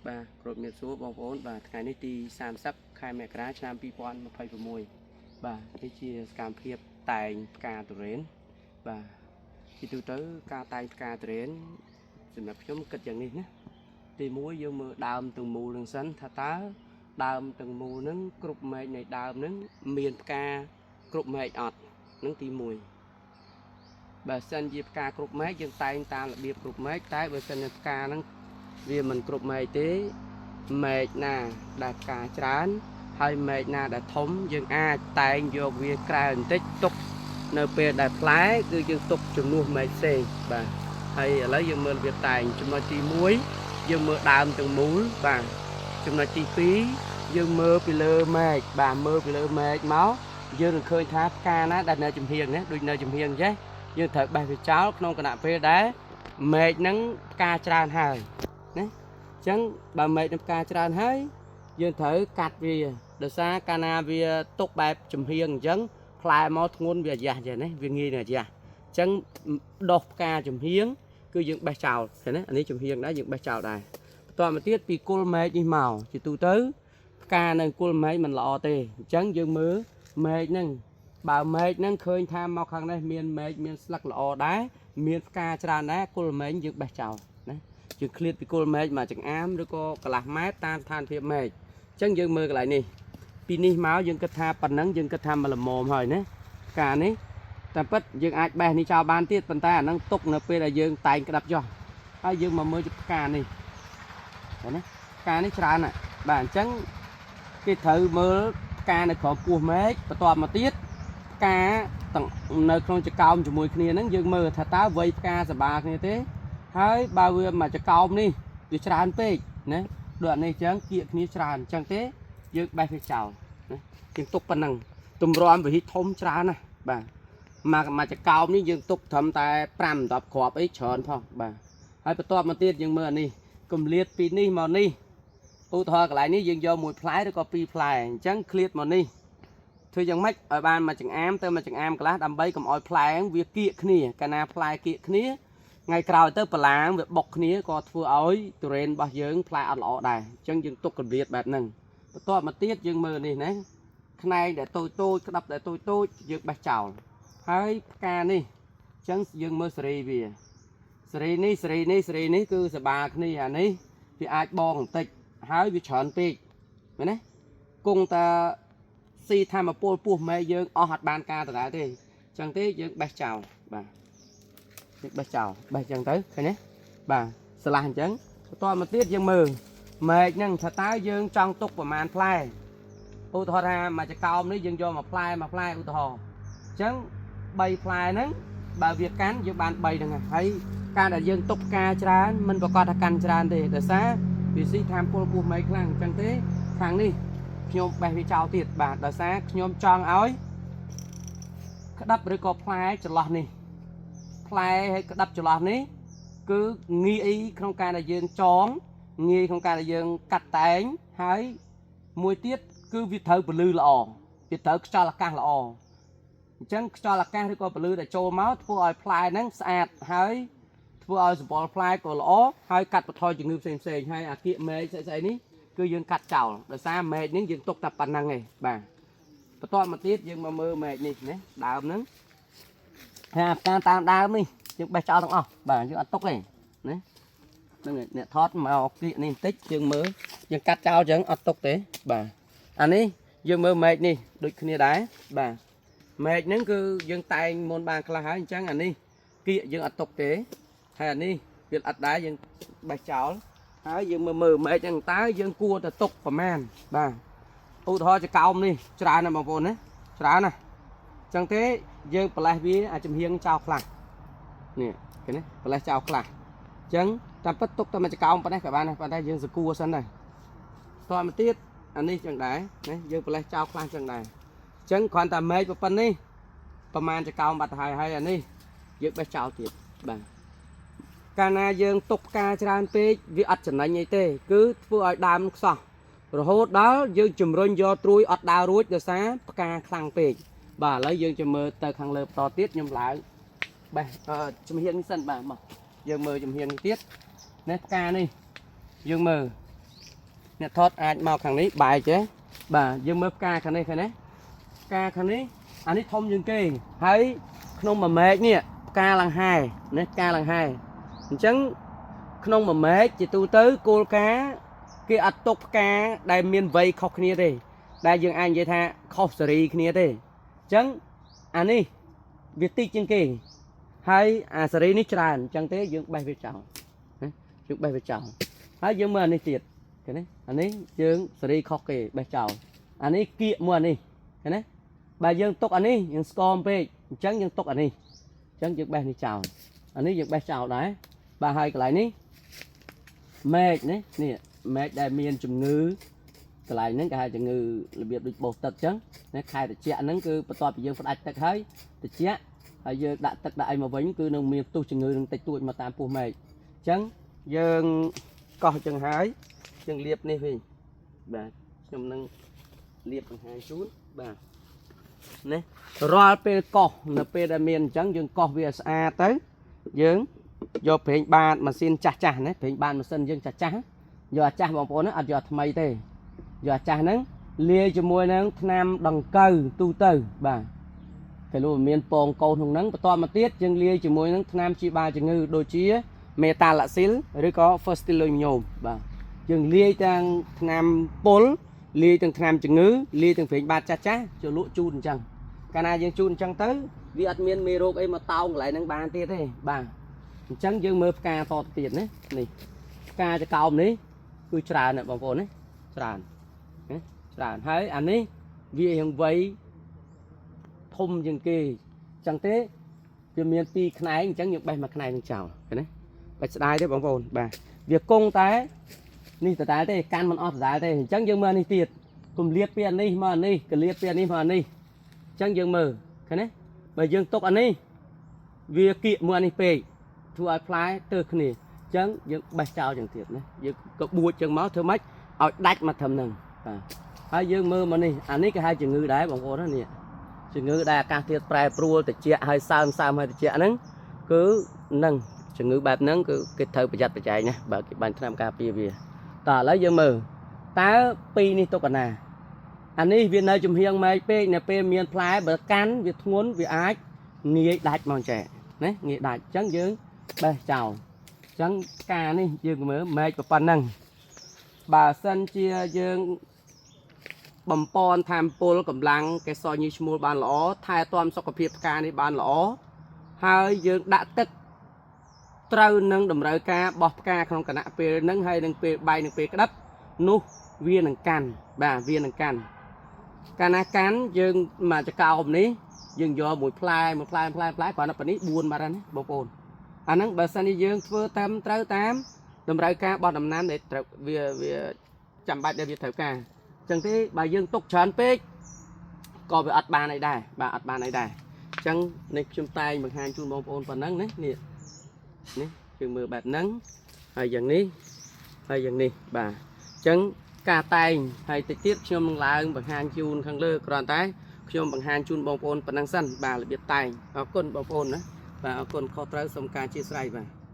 បាទគ្រប់ជំរាបសួរបងប្អូនបាទថ្ងៃនេះទី30ខែមករាឆ្នាំ2026បាទនេះជាសកម្មភាពតែងផ្កាទុរេនបាទជាទូទៅការតែងផ្កាទុរេនសម្រាប់ខ្ញុំគិតយ៉ាងនេះណាទី1យើងមើលដើមទាំងមូលនឹងសិនថាតើដើមទាំងមូលនឹងគ្រប់មែកនៃដើមនឹងមានផ្កាគ្រប់មែកអត់នឹងទី1បើសិនជាផ្កាគ្រប់មែកយើងតែងតាមរបៀបគ្រប់មែកតែបើសិនជាផ្កាហ្នឹងវាមិនគ្រប់មែកទេ មែកណាដែលផ្កាច្រើនហើយមែកណាដែលធំយើងអាចតែងយកវាក្រែបន្តិចទុកនៅពេលដែលផ្លែគឺយើងទុកជំនួសមែកផ្សេងបាទហើយឥឡូវយើងមើលរបៀបតែងចំណុចទី1យើងមើលដើមទាំងមូលបាទចំណុចទី2យើងមើលពីលើមែកបាទមើលពីលើមែកមកយើងនឹងឃើញថាផ្កាណាដែលនៅចំហៀងណាដូចនៅចំហៀងចេះយើងត្រូវបេះវាចោលក្នុងគណៈពេលដែលមែកហ្នឹងផ្កាច្រើនហើយណា អញ្ចឹងបើមែកនឹងផ្កាច្រើនហើយយើងត្រូវកាត់វាដោយសារកាលណាវាទុកបែបចំហៀងអញ្ចឹងផ្លែមកធ្ងន់វាអាយ៉ាស់អញ្ចឹងណាវាងាយនឹងអាយ៉ាស់អញ្ចឹងដោះផ្កាចំហៀងគឺយើងបេះចោលឃើញទេអានេះចំហៀងដែរយើងបេះចោលដែរបន្ទាប់មកទៀតពីគល់មែកនេះមកជាទូទៅផ្កានៅគល់មែកមិនល្អទេអញ្ចឹងយើងមើលមែកហ្នឹងបើមែកហ្នឹងឃើញថាមកខាងនេះមានមែកមានស្លឹកល្អដែរមានផ្កាច្រើនដែរគល់មែកយើងបេះចោលណា យើងឃ្លាតពីគល់មែកមកចង្អាមឬក៏កន្លះម៉ែត្រតាមស្ថានភាពមែកអញ្ចឹងយើងមើលកន្លែងនេះពីនេះមកយើងគិតថាប៉ុណ្ណឹងយើងគិតថាមកល្មមហើយណាការនេះតែពិតយើងអាចបេះនេះចោលបានទៀតប៉ុន្តែអាហ្នឹងទុកនៅពេលដែលយើងតែងក្តាប់ចុះហើយយើងមកមើលផ្កានេះឃើញណាផ្កានេះច្រើនណាស់បាទអញ្ចឹងគេត្រូវមើលផ្កានៅក្រោមពោះមែកបន្ទាប់មកទៀតផ្កាទាំងនៅក្នុងចកោមជាមួយគ្នាហ្នឹងយើងមើលថាតើវ័យផ្កាសបាគ្នាទេ ហើយបើវាមកចកោមនេះវាច្រើនពេកណាដូចអានេះអញ្ចឹងគៀកគ្នាច្រើនអញ្ចឹងទេយើងបេះវាចោលណាយើងទុកប៉ុណ្ណឹងទម្រាំវិហិធំច្រើនណាស់បាទមកមកចកោមនេះយើងទុកត្រឹមតែ5 10គ្រាប់អីច្រើនផងបាទហើយបន្ទាប់មកទៀតយើងមើលអានេះកំលៀតពីនេះមកនេះឧទាហរណ៍កន្លែងនេះយើងយកមួយផ្លែឬក៏ពីរផ្លែអញ្ចឹងឃ្លាតមកនេះធ្វើយ៉ាងម៉េចឲ្យបានមួយចង្អាមទៅមួយចង្អាមកន្លះដើម្បីកុំឲ្យផ្លែវាគៀកគ្នាកាលណាផ្លែគៀកគ្នា ថ្ងៃក្រោយទៅបលាងវាបុកគ្នាក៏ធ្វើឲ្យទុរេនរបស់យើងផ្លែអត់ល្អដែរអញ្ចឹងយើងទុកកម្រិតបែបហ្នឹងបន្ទាប់មកទៀតយើងមើលនេះណាខ្នែងដែលតូចតូចក្តាប់ដែលតូចតូចយើងបេះចោលហើយផ្កានេះអញ្ចឹងយើងមើលសេរីវាសេរីនេះសេរីនេះសេរីនេះគឺសបាគ្នាអានេះវាអាចបងបន្តិចហើយវាច្រើនពេកមែនទេគង់តាស៊ីធម្មពលពោះម៉ែយើងអស់អត់បានការដដែលទេអញ្ចឹងទេយើងបេះចោលបាទ យើងបេះចោលបេះអញ្ចឹងទៅឃើញទេបាទស្លាស់អញ្ចឹងបន្ទាប់មកទៀតយើងមើលមែកហ្នឹងថាតើយើងចង់ទុកប្រមាណផ្លែឧទាហរណ៍ថាមួយចកោមនេះយើងយកមួយផ្លែមួយផ្លែឧទាហរណ៍អញ្ចឹង3ផ្លែហ្នឹងបើវាកាន់យើងបាន3ហ្នឹងហើយការដែលយើងទុកផ្កាច្រើនមិនប្រកាសថាកាន់ច្រើនទេដោយសារវាស៊ីធម្មពលពោះមែកខ្លាំងអញ្ចឹងទេខាងនេះខ្ញុំបេះវាចោលទៀតបាទដោយសារខ្ញុំចង់ឲ្យក្តាប់ឬក៏ផ្លែចន្លោះនេះ ផ្លែហើយក្តាប់ចន្លោះនេះគឺងាយក្នុងការដែលយើងចងងាយក្នុងការដែលយើងកាត់តែងហើយមួយទៀតគឺវាត្រូវពលឺល្អវាត្រូវខ្យល់អាកាសល្អអញ្ចឹងខ្យល់អាកាសឬក៏ពលឺដែលចូលមកធ្វើឲ្យផ្លែហ្នឹងស្អាតហើយធ្វើឲ្យសម្បុរផ្លែក៏ល្អហើយកាត់បន្ថយជំងឺផ្សេងផ្សេងៗហើយអាគៀកមែកស្អីស្អីនេះគឺយើងកាត់ចោលដោយសារមែកនេះយើងទុកតែប៉ុណ្្នឹងឯងបាទបន្ទាប់មកទៀតយើងមកមើលមែកនេះណាដើមហ្នឹង ហើយអាផ្កាតាមដើមនេះយើងបេះចោលទាំងអស់បាទយើងអត់ទុកទេណាហ្នឹងហើយអ្នកថតមកគៀកនេះបន្តិចយើងមើលយើងកាត់ចោលអញ្ចឹងអត់ទុកទេបាទអានេះយើងមើលមែកនេះដូចគ្នាដែរបាទមែកហ្នឹងគឺយើងតែងមុនបានខ្លះហើយអញ្ចឹងអានេះគៀកយើងអត់ទុកទេហើយអានេះវាអត់ដែរយើងបេះចោលហើយយើងមើលមើលមែកហ្នឹងតើយើងគួរតែទុកប្រមាណបាទឧទាហរណ៍ចកោមនេះច្រើនណាស់បងប្អូនណាច្រើនណាស់ ចឹងទេយើងប្រលេះវាអាចចំហៀងចោលខ្លះនេះឃើញទេប្រលេះចោលខ្លះអញ្ចឹងតាមពិតទុកតែមួយចកោមប៉ុណ្ណេះក៏បានដែរប៉ុន្តែយើងសគួរសិនដែរតមកទៀតអានេះចឹងដែរណាយើងប្រលេះចោលខ្លះចឹងដែរអញ្ចឹងគ្រាន់តែមែកប៉ុណ្ណេះប្រហែលចកោមបាត់ទៅហើយហើយអានេះយើងបេះចោលទៀតបាទកាលណាយើងទុកផ្កាច្រើនពេកវាអត់ចំណេញអីទេ គឺធ្វើឲ្យដើមខ្សោះរហូតដល់យើងជំរុញយកត្រួយអត់ដើររួចដោយសារផ្កាខ្លាំងពេក បាទឥឡូវយើងจะមើលទៅខាងលើបន្តទៀតខ្ញុំឡើងបេះជំហាននេះសិនបាទមកយើងមើលជំហាននេះទៀតនេះផ្កានេះយើងមើល អ្នកថតអាចមកខាងនេះបែកទេបាទយើងមើលផ្កាខាងនេះឃើញទេផ្កាខាងនេះអានេះធំជាងគេហើយក្នុងមួយមែកនេះផ្កាឡើងហែនេះផ្កាឡើងហែអញ្ចឹងក្នុងមួយមែកជាទូទៅគោលការណ៍គេអត់ទុកផ្កាដែលមានវ័យខុសគ្នាទេដែលយើងអាចនិយាយថាខុសសេរីគ្នាទេអញ្ចឹងអានេះវាតិចជាងគេហើយអាសេរីនេះច្រើនអញ្ចឹងទេយើងបេះវាចោលណាយើងបេះវាចោលហើយយើងមើលអានេះទៀតឃើញទេអានេះយើងសេរីខុសគេបេះចោលអានេះគៀកមួយអានេះឃើញទេបើយើងទុកអានេះយើងស្គមពេកអញ្ចឹងយើងទុកអានេះអញ្ចឹងយើងបេះនេះចោលអានេះយើងបេះចោលដែរបាទហើយកន្លែងនេះមែកនេះនេះមែកដែលមានជំងឺកន្លែងហ្នឹងគេហៅជំងឺរបៀបដូចបោសទឹកអញ្ចឹងណាខែត្រជាក់ហ្នឹងគឺបន្ទាប់ពីយើងផ្ដាច់ទឹកហើយត្រជាក់ហើយយើងដាក់ទឹកដាក់អីមកវិញគឺនឹងមានផ្ទុះជំងឺនឹងតិចតួចមកតាមពោះមែកអញ្ចឹងយើងកោះអញ្ចឹងហើយយើងលាបនេះវិញបាទខ្ញុំនឹងលាបបង្ហាញជូនបាទនេះរាល់ពេលកោះនៅពេលដែលមានអញ្ចឹងយើងកោះវាឲ្យស្អាតទៅយើងយកប្រេងបាតម៉ាស៊ីនចាស់ចាស់ណាប្រេងបាតម៉ាស៊ីនយើងចាស់ចាស់យកអាចាស់បងប្អូនណាអត់យកអាថ្មីទេយកអាចាស់ហ្នឹងលាយជាមួយនឹងថ្នាំដង្កូវទូទៅបាទគេលោកមានពងកូនក្នុងហ្នឹងបន្តមកទៀតយើងលាយជាមួយនឹងថ្នាំព្យាបាលជំងឺដូចជាមេតាឡាស៊ីលឬក៏ Fertilonium បាទយើងលាយទាំងថ្នាំពុលលាយទាំងថ្នាំជំងឺលាយទាំងប្រេងបាតចាស់ចាស់ចូលលក់ជូតអញ្ចឹងកាលណាយើងជូតអញ្ចឹងទៅវាអត់មានមេរោគអីមកតោងកន្លែងហ្នឹងបានទៀតទេបាទអញ្ចឹងយើងមើលផ្កាតទៅទៀតណានេះផ្កាចកោមនេះគឺច្រើនណាស់បងប្អូនណាច្រើនណាច្រើនហើយអានេះវារៀងវ័យធំជាងគេអញ្ចឹងទេវាមានពីរខ្នែងអញ្ចឹងយើងបេះមួយខ្នែងនឹងចោលឃើញទេបាច់ស្ដាយទេបងប្អូនបាទវាគង់តែនេះដដែលទេកាន់មិនអស់ដដែលទេអញ្ចឹងយើងមើលនេះទៀតគំលៀបពីអានេះមកអានេះកលៀបពីអានេះមកអានេះអញ្ចឹងយើងមើលឃើញទេបើយើងទុកអានេះវាគៀកមួយអានេះពេកធ្វើឲ្យផ្លែទើសគ្នាអញ្ចឹងយើងបេះចោលចឹងទៀតណាយើងក៏បួចចឹងមកធ្វើម៉េចឲ្យដាច់មកត្រឹមហ្នឹងបាទហើយយើងមើលមកនេះអានេះគេហៅជំងឺដែរបងប្អូនណានេះជំងឺដែលអាកាសធាតុប្រែប្រួលត្រជាក់ហើយសើមសើមហើយត្រជាក់ហ្នឹងគឺនឹងជំងឺបែបហ្នឹងគឺគេត្រូវប្រយ័ត្នប្រយែងណាបើគេបាញ់ថ្នាំការពារវាតើឥឡូវយើងមើលតើពីរនេះទុកអាណាអានេះវានៅចំហៀងមែកពេកនៅពេលមានផ្លែបើកាន់វាធ្ងន់វាអាចងាយដាច់មកចែណាងាយដាច់អញ្ចឹងយើងបេះចោលអញ្ចឹងការនេះយើងមើលមែកប៉ុណ្ណឹងបើសិនជាយើងបំពន់ធម្មពលកម្លាំងកេសរញីឈ្មោលបានល្អថែទាំសុខភាពផ្កានេះបានល្អហើយយើងដាក់ទឹកត្រូវនឹងតម្រូវការបោះផ្កាក្នុងគណៈពេលហ្នឹងហើយនឹងពេលបែកនឹងពេលក្តាប់នោះវានឹងកាន់បាទវានឹងកាន់កាលណាកាន់យើងមកចកោមនេះយើងយកមួយផ្លែមួយផ្លែផ្លែផ្លែគ្រាន់តែប៉ុណ្នេះ4បាត់ហើយណាបងប្អូនអាហ្នឹងបើសិនជាយើងធ្វើតាមត្រូវតាមតម្រូវការបោះដំណាំដែលត្រូវវាវាចាំបាច់ដែលវាត្រូវការអញ្ចឹងទេបើយើងទុកច្រើនពេកក៏វាអត់បានអីដែរបាទអត់បានអីដែរអញ្ចឹងនេះខ្ញុំតែងបង្ហាញជូនបងប្អូនប៉ុណ្ណឹងណានេះនេះយើងមើលបែបហ្នឹងហើយយ៉ាងនេះហើយយ៉ាងនេះបាទអញ្ចឹងការតែងហើយតិចទៀតខ្ញុំនឹងឡើងបង្ហាញជូនខាងលើគ្រាន់តែខ្ញុំបង្ហាញជូនបងប្អូនប៉ុណ្ណឹងសិនបាទរបៀបតែងអរគុណបងប្អូនណាបាទអរគុណខុសត្រូវសូមការអធ្យាស្រ័យបាទ។